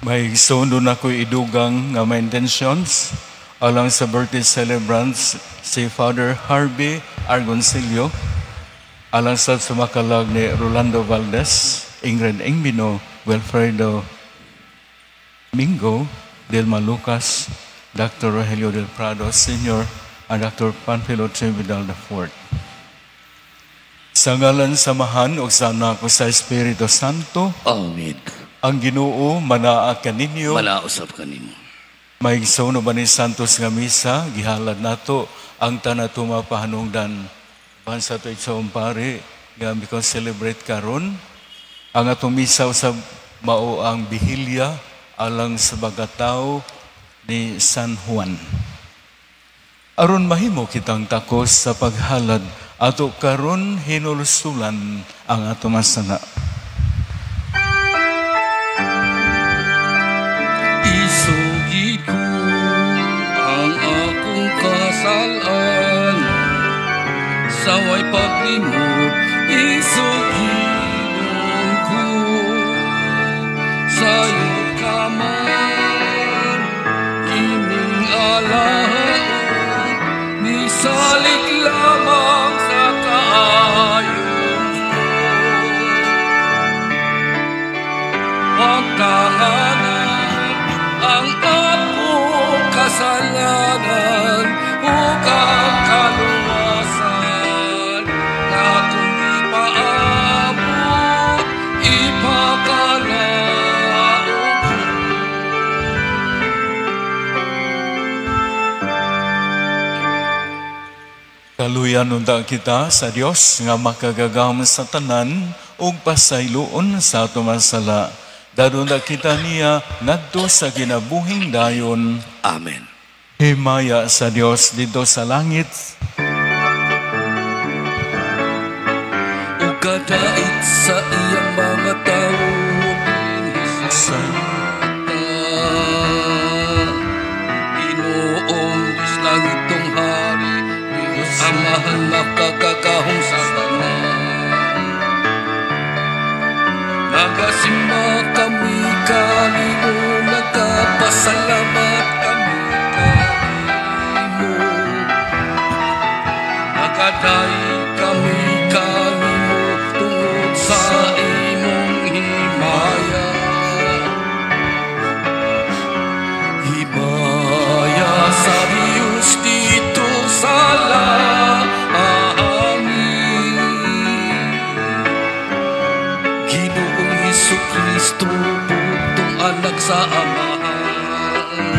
May igsoon na ko'y idugang nga may intentions alang sa birthday celebrants, si Father Harvey Argoncillo, alang sa sumakalag ni Rolando Valdez, Ingrid Engbino, Wilfredo Mingo, Delma Lucas, Dr. Rogelio del Prado Sr., and Dr. Panfilo Trividal IV. Sa ngalan sa Amahan ug sa Anak ug sa Espiritu Santo. Amen. Ang Ginoo manaa kaninyo. Manausab kanimo. Maigsoon, uban ni Santos nga Misa, gihalad nato ang tanatuma pahanungdan. Uban sa ato igsoong pare nga mi-celebrate karon. Ang atong misa usab mao ang bihilya alang sa pagkatao ni San Juan. Aron mahimo kitang takos sa paghalad, ato karon hinulsulan ang ato masala. Isugid ko ang akong kasalan sa way paglimot, isugidon ko sayod ka man kining alaon, nisalig lamang sa kaayon ko. Pagtanganan ang akong kasalanan ug ang kaluwasan nga akong ipaabot, ipakalaog ko. Kaluyan unta kita sa Dios nga makagagahom sa tanan ug pasayloon sa ato mga sala. Dadon kita niya ngadto sa kinabuhing dayon. Amen. Himaya sa Dios didto sa langit. Ug kadait sa iyang mga tawo dinhi sa Ginoong Diyos langitong hari, Diyos Amahan makagagahom sa tanan. Nagasimba kami kanimo, nagapasalamat kami kanimo. Nagadaig kami kanimo tungod sa imong himaya. Himaya sa Diyos dito sa langit. Ginoong Hesus Kristo, bugtong anak sa Amahan.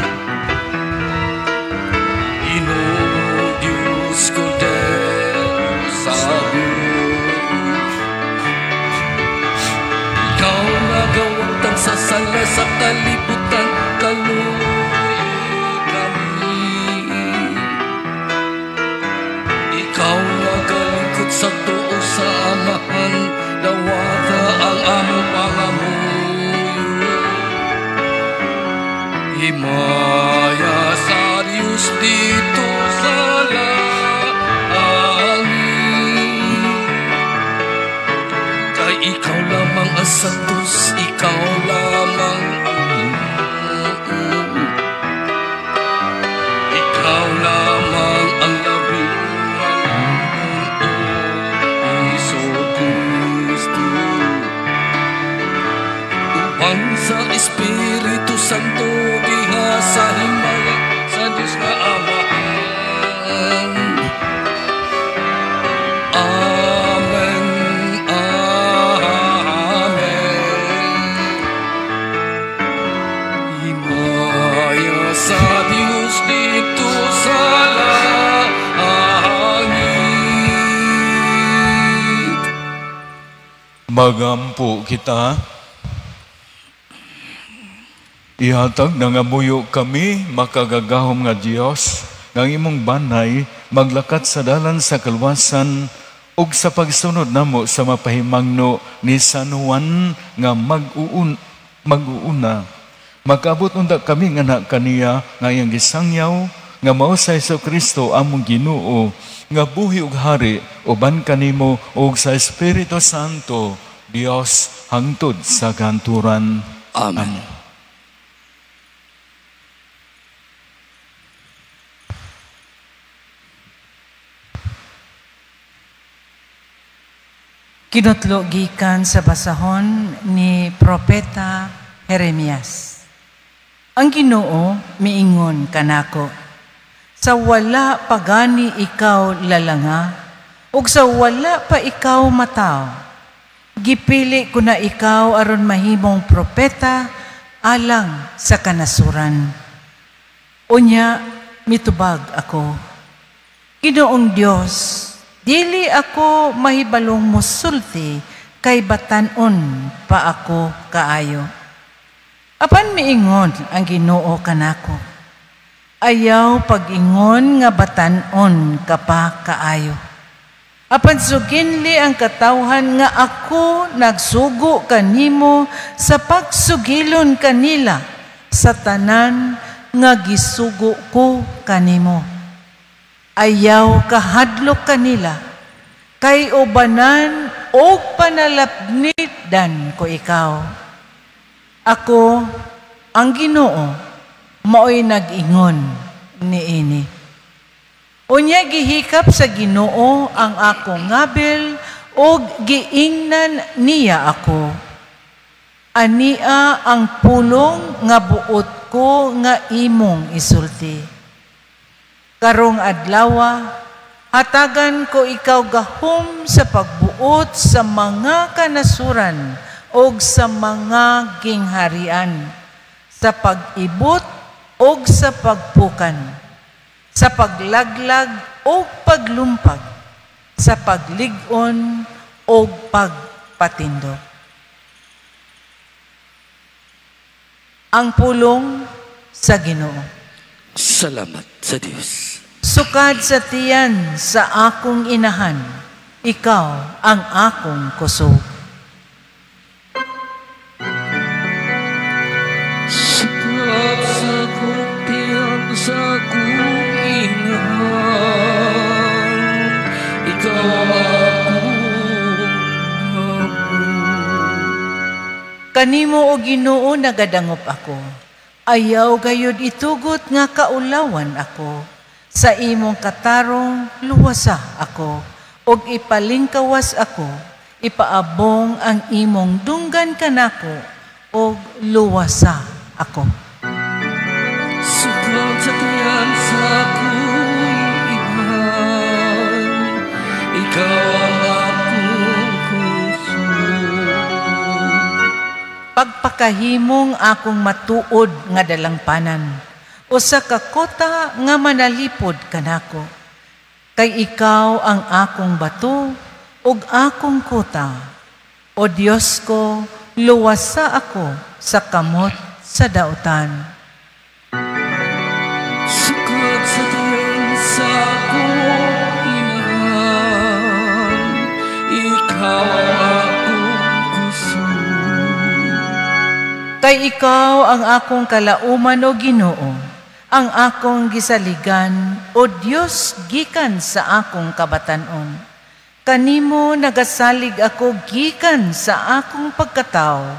Ginoong Diyos, Kordero sa Diyos. Ikaw nagawagtang sa sala sa kalibutan, kaluoy kami. Ikaw nagalingkod sa tuo sa Amahan, dawata ang among pangamuyo. Himaya sa Diyos dito sa langit. Kay ikaw lamang ang santos, ikaw lamang ang Ginoo. Ikaw lamang ang labing balaan, O Hesus Kristo. Uban sa Espiritu Santo diha sa himaya sa Dios nga Amahan. Amen. Amen. Himaya sa Dios dito sa langit. Magampo kita. Ihatag nangamuyo kami, makagagahom nga Dios, nga ang imong banay maglakat sa dalan sa kaluwasan ug sa pagsunod namo sa mapahimangno ni San Juan nga mag-uuna. Makaabot unta kami nga na kaniya nga iyang gisangyaw nga mao sa Hesus Kristo among Ginoo, nga buhi ug hari uban kanimo ug sa Espiritu Santo, Dios, hangtod sa kanturan. Amen. Amen. Kinutlo gikan sa basahon ni Propeta Jeremias. Ang Ginoo miingon kanako, sa wala pa gani ikaw lalanga, ug sa wala pa ikaw mataw, gipili ko na ikaw aron mahimong propeta alang sa kanasuran. Unya mitubag ako, Ginoong Dios, dili ako mahibalong musulti kay batan-on pa ako kaayo. Apan miingon ang Ginoo kanako, ayaw pag-ingon nga batan-on ka pa kaayo. Apan suginli ang katawhan nga ako nagsugo kanimo sa pagsugilon kanila sa tanan nga gisugo ko kanimo. Ayaw kahadlok kanila, kay ubanan og panalapnidan ko ikaw. Ako, ang Ginoo, maoy nag-ingon niini. Unya gihikap sa Ginoo ang akong ngabil ug giingnan niya ako. Ania ang pulong nga buot ko nga imong isulti. Karong adlawa, hatagan ko ikaw gahom sa pagbuot sa mga kanasuran og sa mga gingharian, sa pag-ibot og sa pagpukan, sa paglaglag og paglumpag, sa paglig-on og pagpatindog. Ang pulong sa Ginoo. Salamat sa Dios. Sukad sa tiyan sa akong inahan, ikaw ang akong kusog. Sukad sa tiyan sa akong inahan, ikaw ang akong amo. Kanimo o Ginoo nagadangop ako. Ayaw gayud itugot nga kaulawan ako. Sa imong katarong luwasa ako, ug ipalingkawas ako, ipaabong ang imong dunggan kanako, ug luwasa ako. Sukad sa tiyan sa akong inahan, ikaw ang akong kusog. Pagpakahimong akong matuod nga dalangpanan, usa ka kota nga manalipod kanako. Kay ikaw ang akong bato ug akong kota. O Dios ko, luwasa ako sa kamot sa dautan. Sukad sa tiyan sa akong inahan, ikaw ang akong kusog. Kay ikaw ang akong kalauman, o Ginoo, ang akong gisaligan, o Dios, gikan sa akong kabatan-on. Kanimo nagasalig ako gikan sa akong pagkatawo,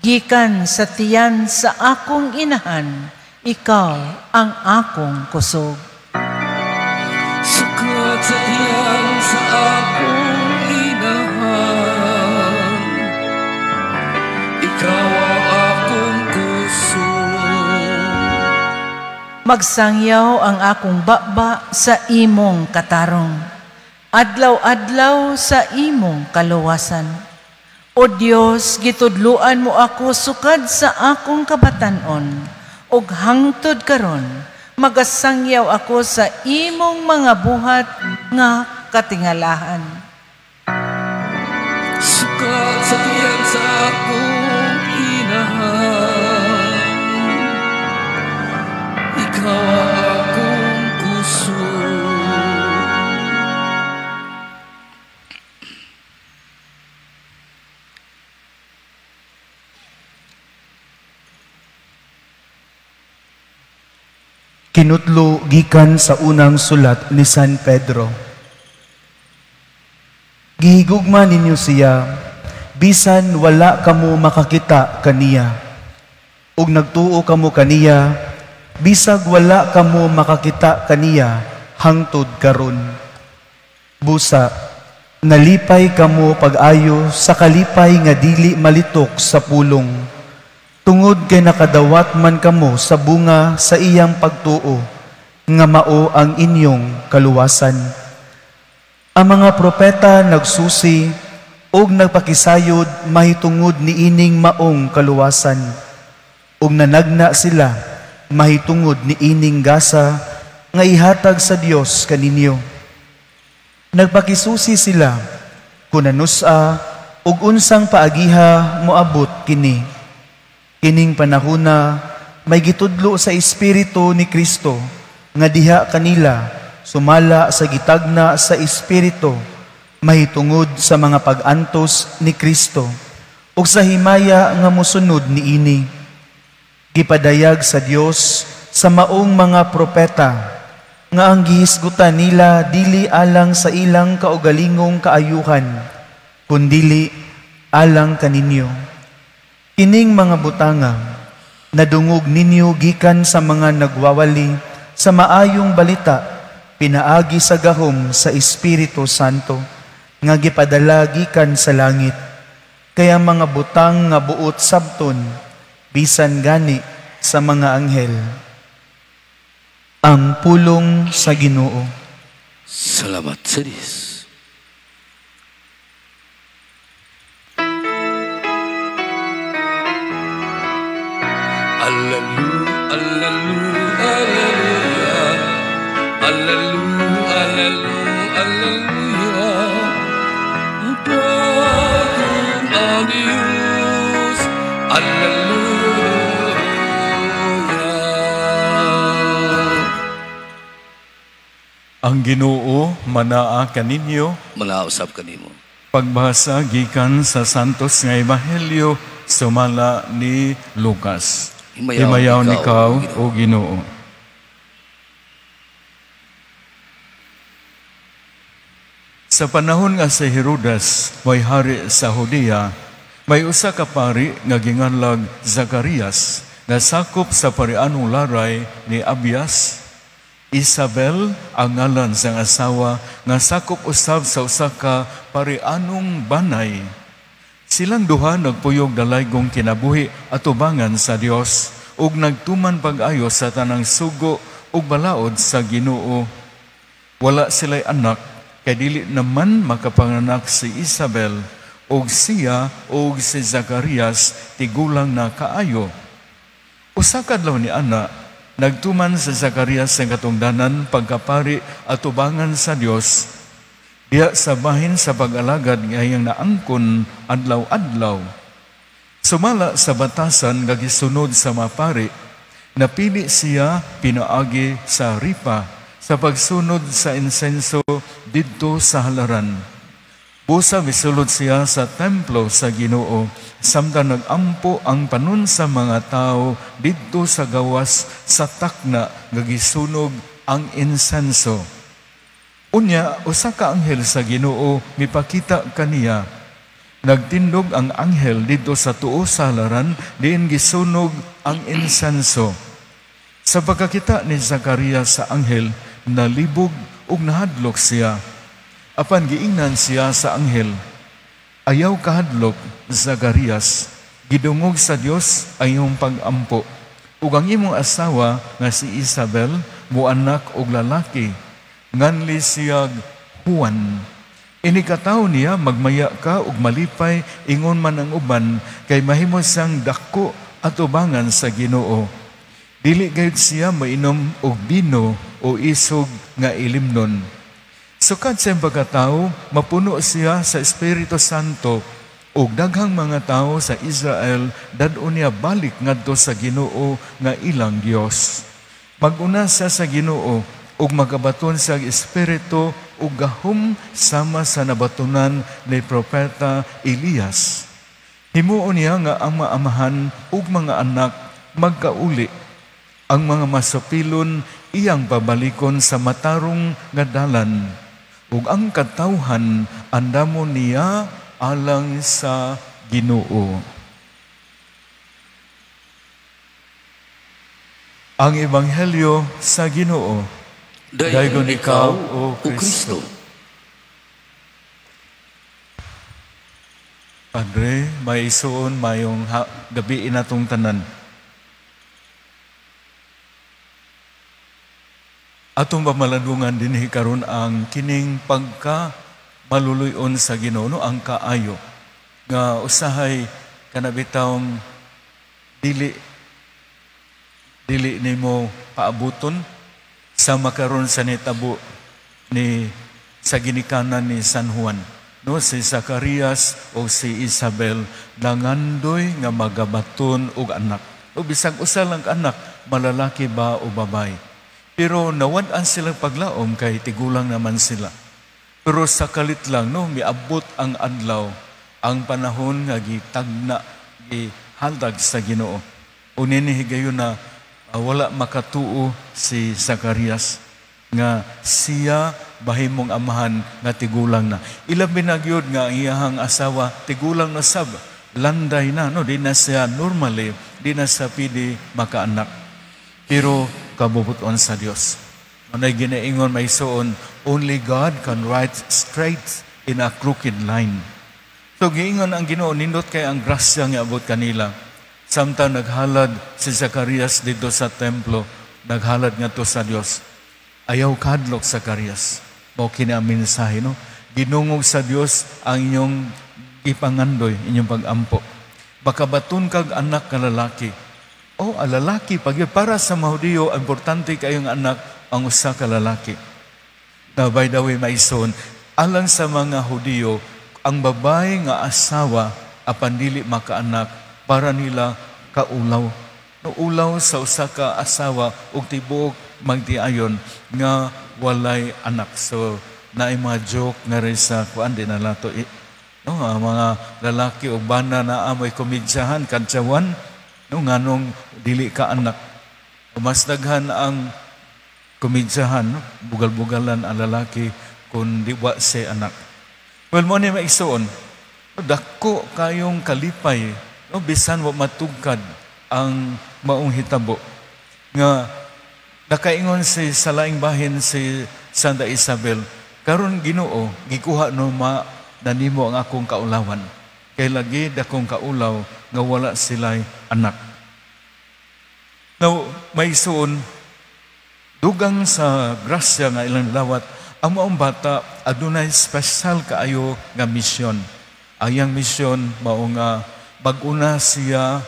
gikan sa tiyan sa akong inahan, ikaw ang akong kusog. Sukad sa tiyan sa akong inahan, ikaw ang akong kusog. Magsangyaw ang akong baba sa imong katarong, adlaw-adlaw sa imong kaluwasan. O Dios, gitudluan mo ako sukad sa akong kabatan-on, ug hangtod karon magasangyaw ako sa imong mga buhat nga katingalahan. Sukad sa tiyan sa akong inahan, ikaw ang akong kusog. Kinutlo gikan sa unang sulat ni San Pedro. Gihigugma ninyo siya, bisan wala kamo makakita kaniya. Ug nagtuo kamo kaniya, bisag wala kamo makakita kaniya hangtod karon. Busa, Nalipay kamo pag-ayo sa kalipay nga dili malitok sa pulong, tungod kay nakadawat man kamo sa bunga sa iyang pagtuo, nga mao ang inyong kaluwasan. Ang mga propeta nagsusi ug nagpakisayod mahitungod niining maong kaluwasan, ug nanagna sila mahitungod niining gasa nga ihatag sa Dios kaninyo. Nagpakisusi sila kung nanusa ug unsang paagiha moabot kini. Kining panahuna may gitudlo sa Espiritu ni Kristo nga diha kanila sumala sa gitagna sa Espiritu mahitungod sa mga pag-antos ni Kristo ug sa himaya nga mosunod niini. Gipadayag sa Dios sa maong mga propeta nga ang gihisgutan nila dili alang sa ilang kaugalingong kaayuhan, kundili alang kaninyo. Kining mga butanga nadungog ninyo gikan sa mga nagwawali sa maayong balita pinaagi sa gahom sa Espiritu Santo nga gipadala gikan sa langit. Kaya mga butang nga buot sabton bisan gani sa mga anghel. Ang pulong sa Ginoo. Salamat sa Diyos. Alleluia, alleluia, alleluia, alleluia, alleluia. Pagong ang Diyos, alleluia. Ang Ginoo manaa kaninyo, manausap kanimo. Pagbasa gikan sa Santos nga Ebanghelyo sumala ni Lucas. Himayaw ikaw, o Ginoo. Sa panahon nga si Herodes may hari sa Judea, may usa ka pari nga ginganlag Zacarias nga sakop sa parianong laray ni Abias. Isabel ang ngalan sang asawa nga sakop usab sa usa ka parianong banay. Silang duha nagpuyog dalaygong kinabuhi atubangan sa Dios ug nagtuman pag-ayo sa tanang sugo ug balaod sa Ginoo. Wala sila'y anak kay dili naman makapanganak si Isabel ug siya ug si Zacarias tigulang na kaayo. Usa ka adlaw ni ana, nagtuman sa Zacarias sa katungdanan pagkapari atubangan sa Dios. Diya sa bahin sa pag-alagad nga iyang naangkon adlaw-adlaw. Sumala sa batasan nga gisunod sa mapari, napili siya pinaagi sa ripa sa pagsunod sa insenso didto sa halaran. Busa misulod siya sa templo sa Ginoo, samtang nagampo ang panon sa mga tao didto sa gawas sa takna nga gisunog ang insenso. Unya, usa ka anghel sa Ginoo mipakita kaniya. Nagtindog ang anghel didto sa tuo sa halaran diin gisunog ang insenso. Sa pagkakita ni Zacarias sa anghel, nalibog ug nahadlok siya. Apan giingnan siya sa anghel, "Ayaw kahadlok, Zacarias, gidungog sa Dios ang imong pag-ampo, ug ang imong asawa nga si Isabel moanak og lalaki, nganli siyag Juan. Inikataw niya magmaya ka ug malipay ingon man ang uban, kay mahimo siyang dako atubangan sa Ginoo. Dili gayud siya mainom og bino o isog nga ilimnon. Sukad sa pagkatao, mapuno siya sa Espiritu Santo ug daghang mga tawo sa Israel dad-on niya balik ngadto sa Ginoo nga ilang Dios. Maguna siya sa Ginoo ug magabaton siya og espiritu ug gahom sama sa nabatonan ni propeta Elias. Himuon niya nga ang maamahan ug mga anak magkauli, ang mga masapilon iyang pabalikon sa matarong nga dalan, ug ang katawhan andamon niya alang sa Ginoo. Ang Ebanghelyo sa Ginoo. Daygon ikaw, O Kristo. Padre, may isuon, mayong gabi inatong tanan. Atong pamalandungan dinhi karon ang kining pagka maluluyon sa Ginoo, no, ang kaayo nga usahay kanabitawng dili dili nimo paabuton sa makaron sa nitabo ni sa ginikanan ni San Juan. No, si Zacarias o si Isabel nangandoy nga magabaton og anak. O bisag usa lang ka anak, malalaki ba o babae. Pero nawad-an silang paglaom kay tigulang naman sila. Pero sa kalit lang, no, miabot ang adlaw, ang panahon nga gitagna, gihaldag sa Ginoo. O nini higayon na wala makatuo si Zacarias nga siya bahimong amahan nga tigulang na. Ilabi na gyud nga ang iyahang asawa tigulang na sab, landay na, no, di na siya normally, di na siya pidi makaanak. Pero kabubuton sa Dios. Manay ginaingon may suon, only God can write straight in a crooked line. So giingon ang Ginoo, nindot kay ang grasya nga abot kanila. Samtang naghalad si Zacarias dito sa templo, naghalad nga to sa Dios. Ayaw kadlok Zacarias. Mao kini ang mensahe, no? Ginungog sa Dios ang inyong ipangandoy, inyong pagampo. Bakabaton kag anak nga lalaki. O, ang lalaki, pag para sa mga Hudiyo, importante kayong anak ang usa ka lalaki. Now, by the way, maison, alang sa mga Hudiyo, ang babae nga asawa, apan dili makaanak, para nila kaulaw. No, ulaw sa usa ka asawa ug tibuok magtiayon nga walay anak. So, naay mga joke nga rin sa kuan di na lato. No, ang mga lalaki ug bana na amoy komedyahan, kantsawan, no, nganong dili ka anak. O mas daghan ang komedyahan, no? Bugal-bugalan ang lalaki kung di wa siya anak. Well, mo ni maigsoon, dako kayong kalipay, no, bisan wa matugkad ang maong hitabo. Nga nakaingon si sa laing bahin si Santa Isabel, karon Ginoo, gikuha no ma nanimo ang akong kaulawan. Kay lagi dakong kaulaw nga wala sila'y anak. Now, may suon, dugang sa grasya nga ilang lawat, ang maong bata adunay special kaayo nga misyon. Ang iyang misyon mao nga bag-una siya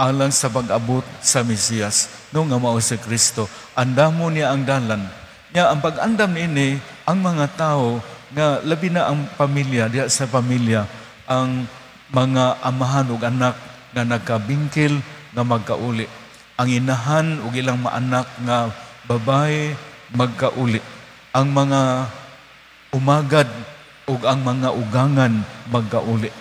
alang sa pag-abot sa Mesiyas, no, nga mao si Kristo. Andamo niya ang dalan. Nya ang pag-andam niini ang mga tao nga labi na ang pamilya, diha sa pamilya ang mga amahan ug anak nga nagkabingkil nga magkauli. Ang inahan ug ilang maanak nga babae magkauli. Ang mga umagad ug ang mga ugangan magkauli.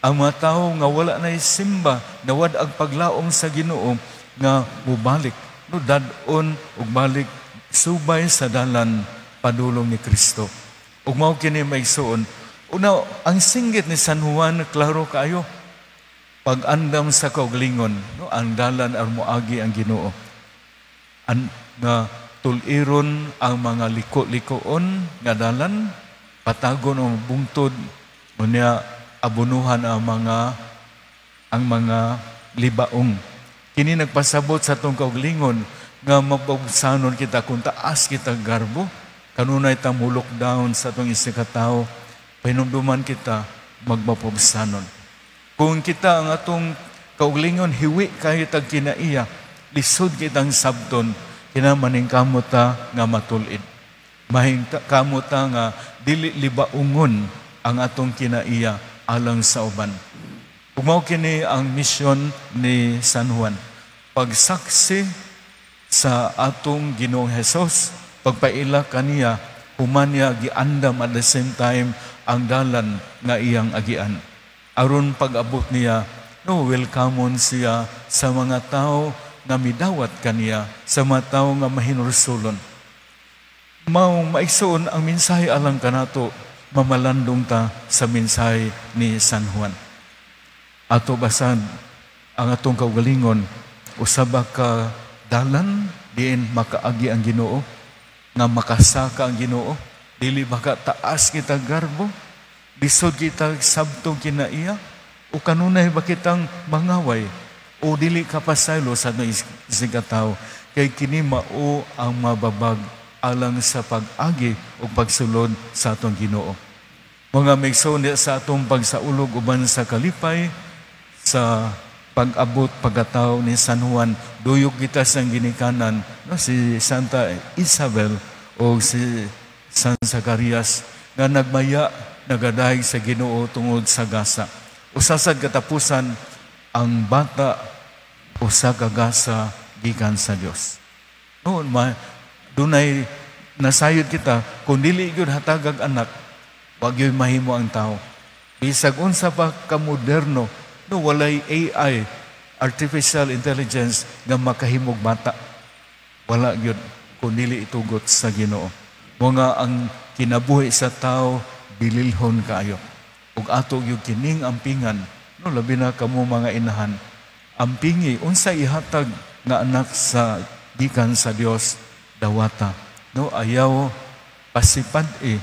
Ang mga tao nga wala na simba, nawad ang paglaom sa Ginoo nga mubalik, no, dad-on ug balik subay sa dalan padulong ni Kristo. Ug mao kini maigsuon. Una, ang singgit ni San Juan klaro kaayo. Pag-andam sa kauglingon, no, ang dalan aron moagi ang Ginoo. An nga tuliron ang mga liko-likoon nga dalan, patagon ang bungtod, unya abunuhan ang mga libaong. Kini nagpasabot sa atong kauglingon nga mapabugsanon kita kung taas kita garbo, kanunay ta mo lockdown sa atong isikatawo, pahinumduman kita magmapubsanon. Kung kita ang atong kauglingon hiwi kahit ang kinaiya, lisod kitang sabton, kinamaningkamot ta nga matulid. Mahingkamot ta nga dili libaungon ang atong kinaiya alang sa uban. Ug mao kini ang misyon ni San Juan. Pagsaksi sa atong Ginoong Hesus, pagpaila kaniya, human niya giandam at the same time ang dalan nga iyang agian. Aron pag-abot niya, no, welcomeon siya sa mga tao nga midawat kaniya, sa mga tao nga mahinulsulon. Mao maigsoon ang mensahe alang kanato, mamalandong ta sa mensahe ni San Juan. Ato basan ang atong kaugalingon, usaba ka dalan diin makaagi ang Ginoo, nga makasaka ang Ginoo, dili makataas kita garbo, Lisod kita sabtong kinaiya o kanunay ba kitang mangaway o dili ka pasaylo sa atong isigkatawo kay kini mao ang mababag alang sa pag-agi o pagsulod sa atong Ginoo. Mga migsoon sa atong pagsaulog uban sa kalipay sa pag-abot pagkatao ni San Juan, duyog kita sa ginikanan, no, si Santa Isabel o si San Zacarias nga nagmaya nagadahig sa Ginoo tungod sa gasa. Usa sa katapusan ang bata usa ka gasa gikan sa Dios. No, dunay nasayod kita kung dili gyud hatagag anak, wag gyud mahimo ang tao. Bisag unsa pa ka moderno, no, walay AI, artificial intelligence nga makahimog bata. Wala gyud kung dili itugot sa Ginoo. Mga ang kinabuhi sa tao bililhon kaayo. Ug ato gyud kining ampingan, no, labi na kamo mga inahan. Ampingi unsa ihatag nga anak sa gikan sa Dios, dawata. No, ayaw pasipad-i,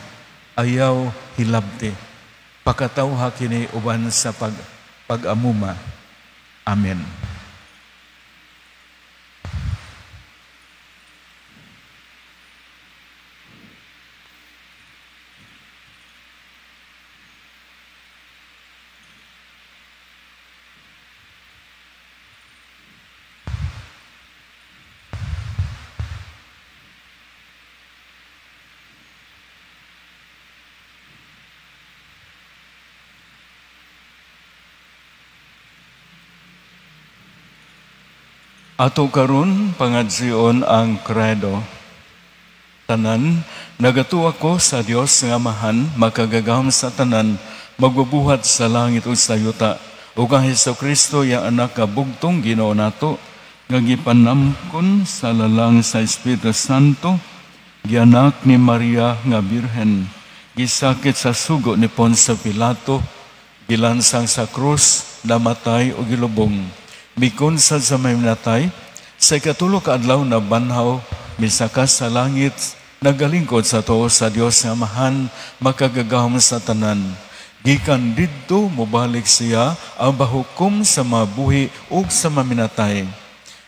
ayaw hilabti. Pakatawha kini uban sa pag-amuma. Amen. Ato karon pangadsion ang credo. Tanan, nagatuo ko sa Dios nga Amahan, makagagahom sa tanan, magbubuhat sa langit ug sa yuta, ug ang Hesukristo iya anak nga bugtong Ginoo nato, nga gipanamkon sa lalang sa Espiritu Santo, gianak ni Maria nga Birhen, gisakit sa sugo ni Poncio Pilato, gilansang sa krus, namatay ug gilubong. Mikunsad sa may natay, sa ikatulo ka adlaw na banhaw, misaka sa langit, nagalingkod sa tuo sa Dios nga Amahan, makagagahom sa tanan. Gikan didto mobalik siya ang bahukom sa mabuhi ug sa maminatay.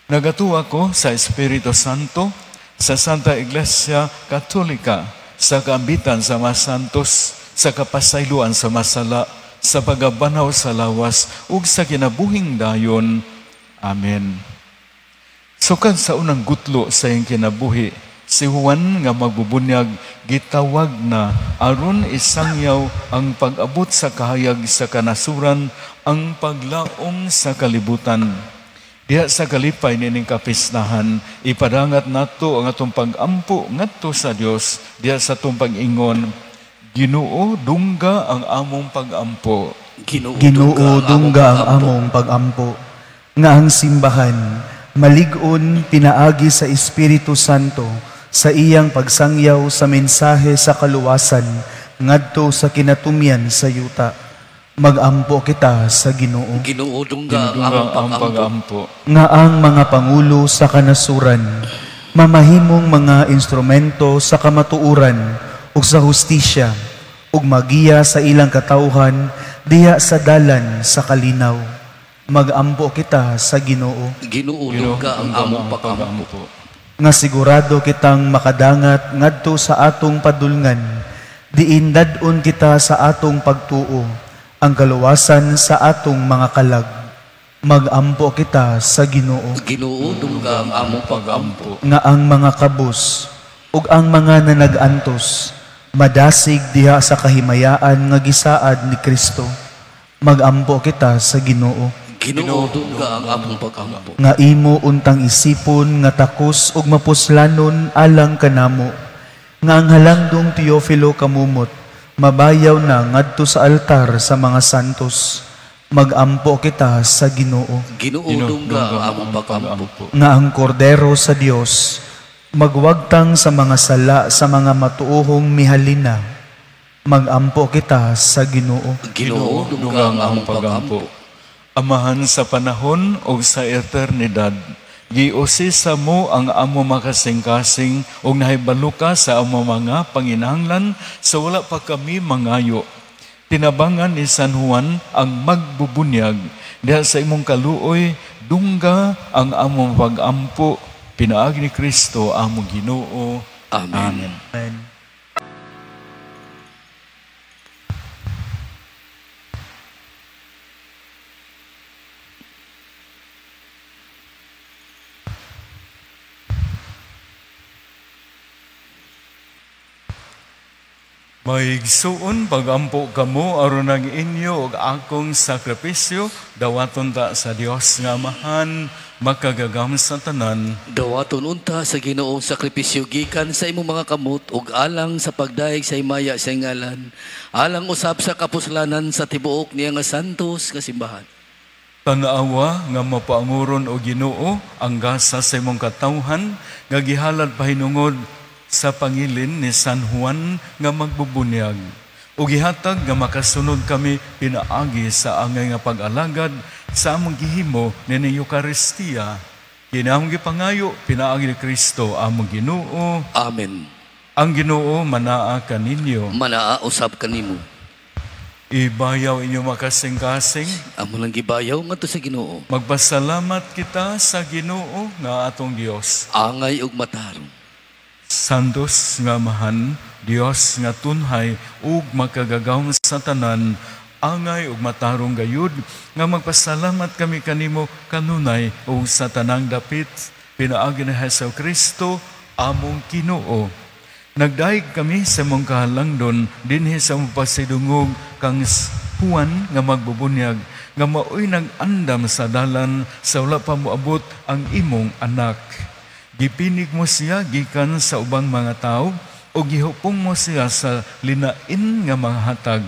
Nagatuo ko sa Espiritu Santo, sa Santa Iglesia Katolika, sa kaambitan sa mga santos, sa kapasayloan sa masala, sa pagabanhaw sa lawas ug sa kinabuhing dayon. Amen. Sukad sa unang gutlo sa iyang kinabuhi, si Juan nga magbubunyag gitawag na aron isangyaw ang pag-abot sa kahayag sa kanasuran, ang paglaom sa kalibutan. Diha sa kalipay nining kapistahan, ipadangat nato ang atong pag-ampo ngadto sa Dios, diha sa atong pag-ingon, Ginoo, dungga ang among pag-ampo. Ginoo, dungga ang among pag-ampo. Nga ang simbahan malig-on pinaagi sa Espiritu Santo sa iyang pagsangyaw sa mensahe sa kaluwasan ngadto sa kinatumyan sa yuta. Magampo kita sa Ginoo. Ginoo, dungga ang among pag-ampo. Nga ang mga pangulo sa kanasuran mamahimong mga instrumento sa kamatuoran ug sa hustisya ug magiya sa ilang katawhan diha sa dalan sa kalinaw. Magampo kita sa Ginoo. Ginoo, dungga ang among pag-ampo. Nga sigurado kitang makadangat ngadto sa atong padulngan, diin dad-on kita sa atong pagtuo, ang kaluwasan sa atong mga kalag. Magampo kita sa Ginoo. Ginoo, dungga ang among pag-ampo. Nga ang mga kabus ug ang mga nanagantos madasig diha sa kahimayaan nga gisaad ni Kristo. Magampo kita sa Ginoo. Ginoo, dungga ang among pag-ampo. Nga imo untang isipon nga takos ug mapuslanon alang kanamo, nga ang halangdong Teofilo kamumot mabayaw na ngadto sa altar sa mga santos. Magampo kita sa Ginoo. Ginoo, dungga ang among pag-ampo. Nga ang kordero sa Dios magwagtang sa mga sala sa mga matuohong mihalina. Magampo kita sa Ginoo. Ginoo, dungga ang among pag-ampo. Amahan sa panahon o sa eternidad, giusisa mo ang amo makasing-kasing o nahibalo ka sa amo mga panginahanglan sa wala pa kami mangayo. Tinabangan ni San Juan ang magbubunyag diha sa imong kaluoy, dungga ang among pag-ampo pinaagi ni Kristo among Ginoo. Amen. Amen. Maigsuon pagampo kamo aron ang inyo ug akong sakripisyo dawaton ta sa Dios nga Amahan makagagahom sa tanan. Dawaton unta sa Ginoo sakripisyo gikan sa imong mga kamot ug alang sa pagdayeg sa himaya sa ngalan, alang usab sa kapuslanan sa tibuok niya nga santos nga simbahan. Tan-awa nga mapaanguron o Ginoo ang gasa sa imong katawhan nga gihalad pahinungod sa pangilin ni San Juan nga magbubunyag. O gihatag nga makasunod kami pinaagi sa angay nga pag-alagad sa among gihimo ni Eucharistia. Kini among gipangayo pinaagi ni Kristo among Ginoo. Amen. Ang Ginoo manaa kaninyo. Manaa usab kanimo. Ibayaw inyo makasing-kasing. Amo lang gibayaw ngadto sa Ginoo. Magpasalamat kita sa Ginoo nga atong Dios. Angay ug matarong. Santos nga Amahan, Dios nga tunhay ug makagagahom sa tanan, angay ug matarong gayud nga magpasalamat kami kanimo kanunay ug sa tanang dapit pinaagi ni Hesus Kristo among Ginoo. Nagdayeg kami sa imong kahalangdon dinhi sa imong pasidungog kang Juan nga magbubunyag nga maoy nag-andam sa dalan sa wala pa moabot ang imong anak. Gipinig mo siya gikan sa ubang mga tawo o gihupong mo siya sa linain nga mga hatag.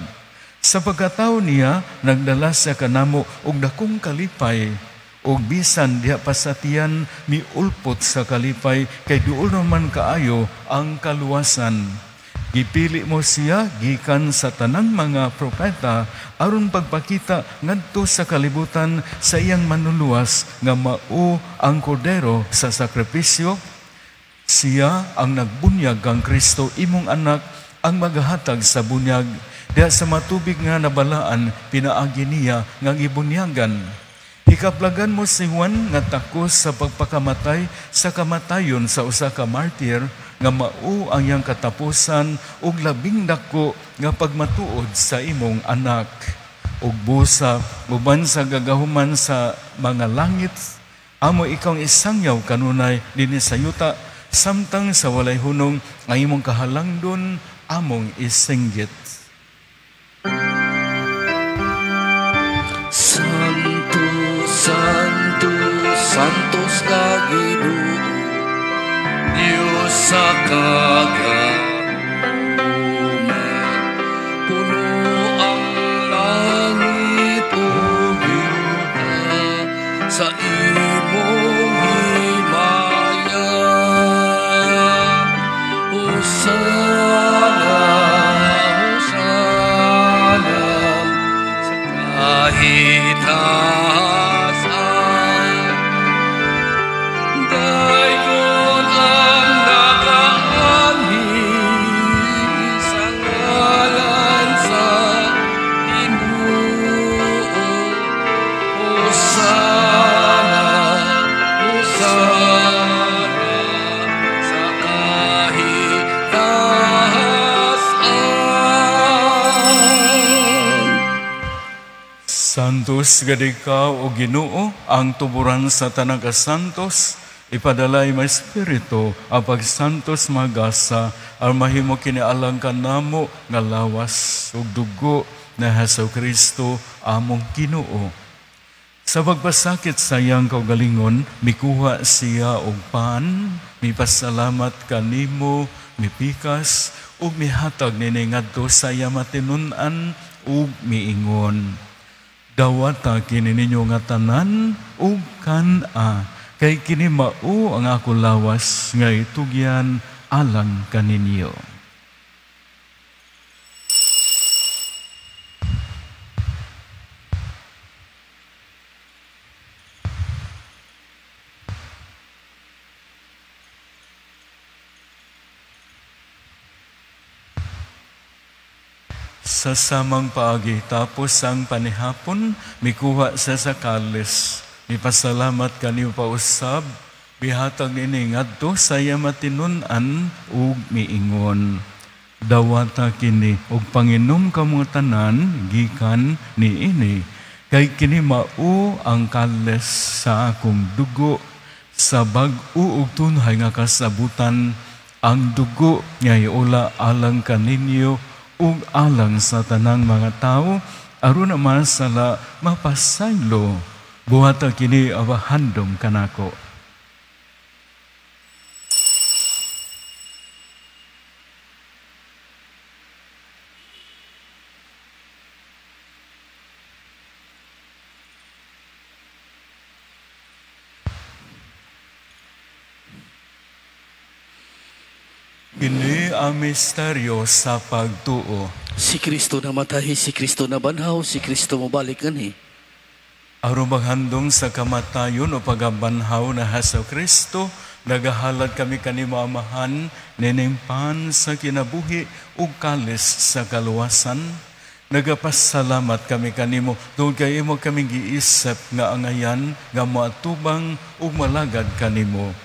Sa pagkatawo niya, nagdala siya kanamo og dakong kalipay. Og bisan diha pa sa tiyan, miulpot sa kalipay, kay duol naman kaayo ang kaluwasan. Gipili mo siya gikan sa tanang mga propeta aron pagpakita ngadto sa kalibutan sa iyang manluluwas nga mao ang kordero sa sakripisyo. Siya ang nagbunyag kang Kristo imong anak ang magahatag sa bunyag diha sa matubig nga nabalaan pinaagi niya nga gibunyagan. Hikaplagan mo si Juan nga takos sa pagpakamatay sa kamatayon sa usa ka martir nga mao ang iyang katapusan ug labing dako nga pagmatuod sa imong anak. Ug busa uban sa gagahuman sa mga langit, amo ikaw isangyaw kanunay dinhi sa yuta, samtang sa walay hunong ang imong kahalangdon among isinggit. Santo, Santo, Santos nga Ginoo, Diyos sa kagahuman, puno ang langit ug yuta sa imong himaya. Hosana, Hosana sa kahitaasan. Daygon ang nakaanhi sa ngalan sa Ginoo. Hosana, Hosana sa kahitaasan. Santos gad ikaw o Ginoo, ang tuburan sa tanang kasantos, ipadala imong Espiritu ang pagsantos magasa aron mahimo kini alang kanamo nga lawas ug dugo na Hesus Kristo among Ginoo. Sa pagpasakit sa iyang kaugalingon, mikuha siya og pan, mipasalamat kanimo, mipikas ug mihatag nini ngadto sa iya matinun-an ug miingon. Dawata kini ninyo nga tanan ug kan-a, kay kini mao ang ako lawas nga itugyan alang kaninyo. Sa samang paagi tapos ang panihapon, mikuha siya sa kalis. Mipasalamat kaniyo pausab, bihatag nini ngadto sa iya matinun-an ug miingon. Dawata kini ug panginom kamo tanan gikan niini, kay kini mao ang kalis sa akong dugo sa bag-o ug tunhay nga kasabutan, ang dugo nga iula alang kaninyo ug alang sa tanang mga tawo aron naman sala mapasaylo. Buhata kini abahandom kanako. Kini ang misteryo sa pagtuo. Si Kristo namatay, si Kristo nabanhaw, si Kristo mobalik nganhi. Aron maghandom sa kamatayon o pagabanhaw na Hesus Kristo, nagahalad kami kanimo Amahan, ninimpan sa kinabuhi ug kalis sa kaluwasan. Nagapasalamat kami kanimo tungod kay imo kaming giisip nga angayan nga moatubang ug malagad kanimo.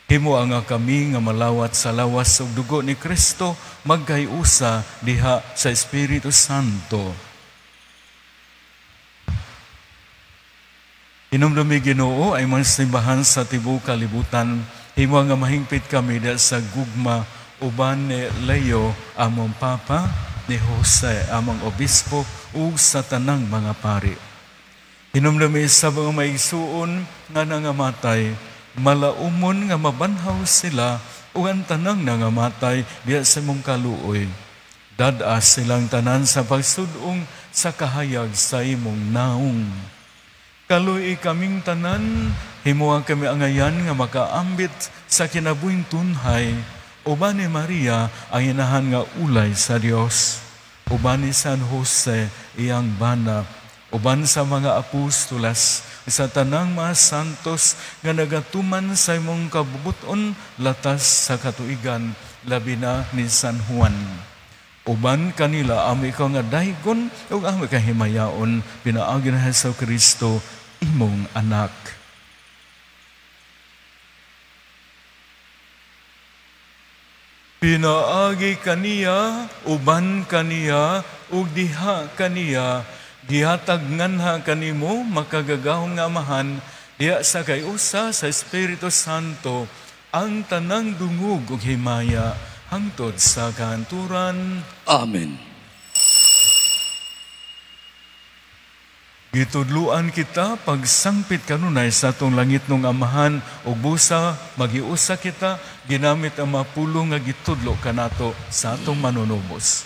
Himo ang kami nga malawat sa lawas ug dugo ni Kristo, magkayusa diha sa Espiritu Santo. Hinumdumi Ginoo ay mga simbahan sa tibuok kalibutan. Himo nga mahingpit kami diha sa gugma uban ni Leo among Papa, ni Jose among Obispo ug sa tanang mga pari. Hinumdumi sa mga maigsuon nga nangamatay, malaumon nga mabanhaw sila ug ang tanang nangamatay diha sa imong kaluoy. Dad-a silang tanan sa pagsud-ong sa kahayag sa imong naong. Kaluoy kaming tanan, himuha kami angayan nga makaambit sa kinabuhing tunhay, uban ni Maria ang inahan nga ulay sa Dios, uban ni San Jose iyang bana, uban sa mga apostolas, sa tanang mga santos nga nagatuman sa imong kabubuton latas sa katuigan, labi na ni San Juan. Uban kanila amo ikaw nga daygon ug amo kahimayaon pinaagi ni Hesus Kristo imong anak. Pinaagi kaniya, uban kaniya, ug diha kaniya, gihatag nganha kanimo makagagahom nga Amahan, diha sa kayusa sa Espiritu Santo, ang tanang dungog ug himaya hangtod sa kahanturan. Amen. Gitudluan kita pagsangpit kanunay sa atong langitnong Amahan ug busa magiusa kita ginamit ang mapulong nga gitudlo kanato sa atong manunubos.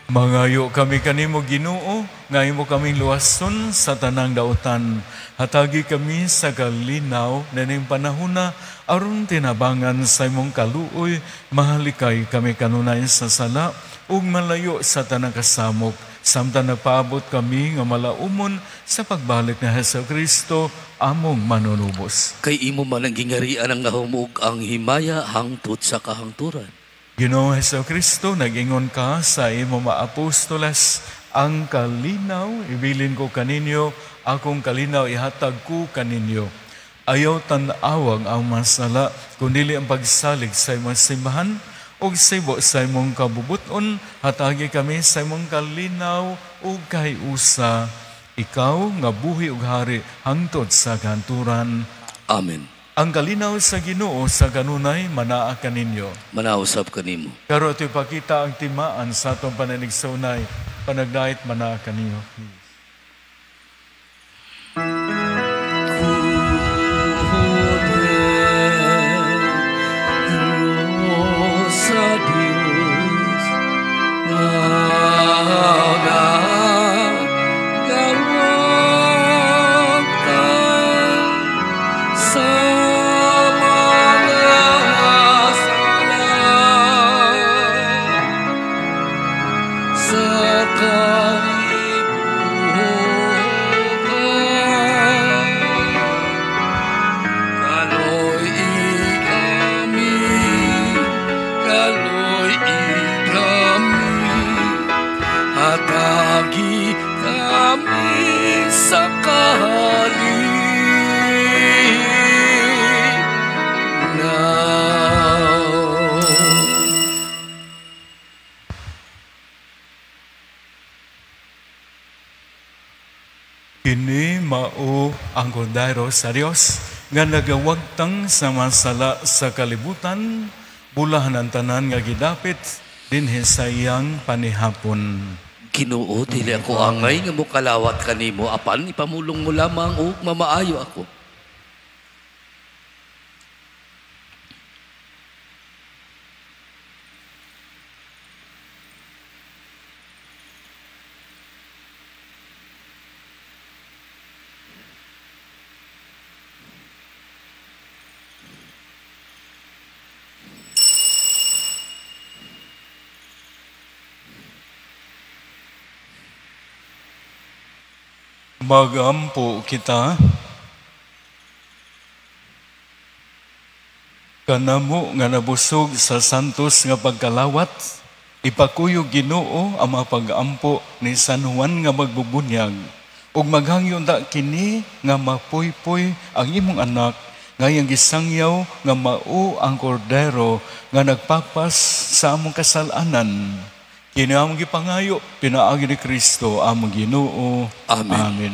Mangayo kami kanimo Ginoo, nga imo kaming luwason sa tanang dautan. Hatagi kami sa kalinaw nining panahona aron tinabangan sa imong kaluoy, mahalikay kami kanunay sa sala ug malayo sa tanang kasamok. Samtang nagpaabot kami nga malaumon sa pagbalik ni Hesus Kristo among manunubos. Kay imo man ang gingarian ang gahom ug ang himaya hangtod sa kahangturan. Ginoong Hesus Kristo, nag-ingon ka sa imong mga apostoles, ang kalinaw ibilin ko kaninyo, akong kalinaw ihatag ko kaninyo. Ayaw tan-awang ang masala, kundili ang pagsalig sa imong simbahan, ug sibo sa imong kabubuton, hatagi kami sa imong kalinaw ug kahiusa. Ikaw nga buhi ug hari hangtod sa kahangturan. Amen. Ang kalinaw sa Ginoo sa kanunay manaa kaninyo. Manausap kanimo. Karon ato ipakita ang timaan sa atong pananigsaunay, panagnait manaa kaninyo. Sa Dios sa kalibutan. Mao ang kordero sa Dios nga nagawagtang sa masala sa kalibutan, bulahan ang tanan nga gidapit dinhi sa iyang panihapon. Ginoo, dili ako angay nga mokalawat kanimo apan ipamulong mo lamang ug mamaayo ako. Magampo kita. Kanamo nga nabusog sa santos nga pagkalawat, ipakuyog Ginoo ang mga pag-ampo ni San Juan nga magbubunyag, ug maghangyon ta kini nga mapuypoy ang imong anak nga iyang gisangyaw nga mao ang kordero nga nagpapas sa among kasalanan. Kini among gipangayo pinaagi ni Kristo among Ginoo. Amen. Amen.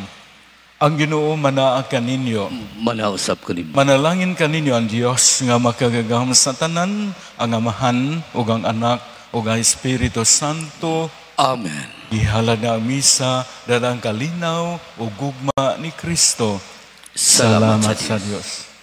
Ang Ginoo manaa kaninyo. Manausap kanimo. Manalangin kaninyo ang Dios nga makagagahom sa tanan, ang Amahan ug ang Anak ug ang Espiritu Santo. Amen. Gihalad na ang misa dala ang kalinaw ug gugma ni Kristo. Salamat sa sa Dios.